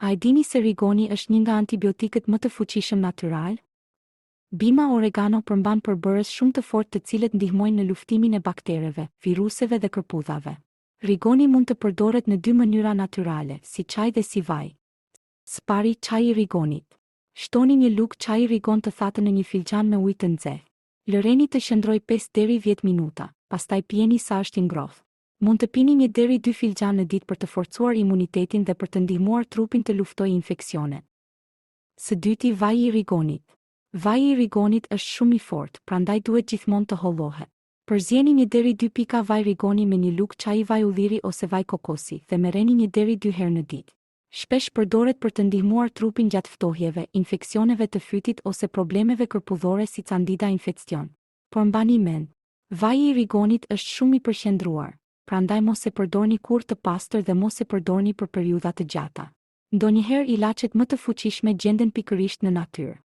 A e dini se rigoni është një nga antibiotikët më të fuqishëm natyralë? Bima oregano përmban përbërës shumë të fortë të cilët ndihmojnë në luftimin e baktereve, viruseve dhe kërpudhave. Rigoni mund të përdoret në dy mënyra natyrale, si çaj dhe si vaj. Së pari, çaji i rigonit. Shtoni një lugë çaji rigon të thatë në një filxhan me ujë të nxehtë. Lëreni të qëndrojë pesë deri dhjetë minuta, pastaj pijeni sa është i ngrohtë. Mund të pini një deri dy filxhanë në ditë për të forcuar imunitetin dhe për të ndihmuar trupin të luftojë infeksionet. Së dyti, vaji i rigonit. Vaji i rigonit është shumë i fortë, prandaj duhet gjithmonë të hollohet. Përzieni një deri dy pika vaj rigoni me një lugë çaji vaj ulliri ose vaj kokosi dhe merreni një deri dy herë në ditë. Shpesh përdoret për të ndihmuar trupin gjatë ftohjeve, infeksioneve të fytit ose problemeve kërpudhore si candida infection. Por mbani mend, Vaji i rigonit është shumë i përqendruar, prandaj mos e përdorni kurrë të pastër dhe mos e përdorni për periudha të gjata. Ndonjëherë ilaçet më të fuqishme gjenden pikërisht në natyrë.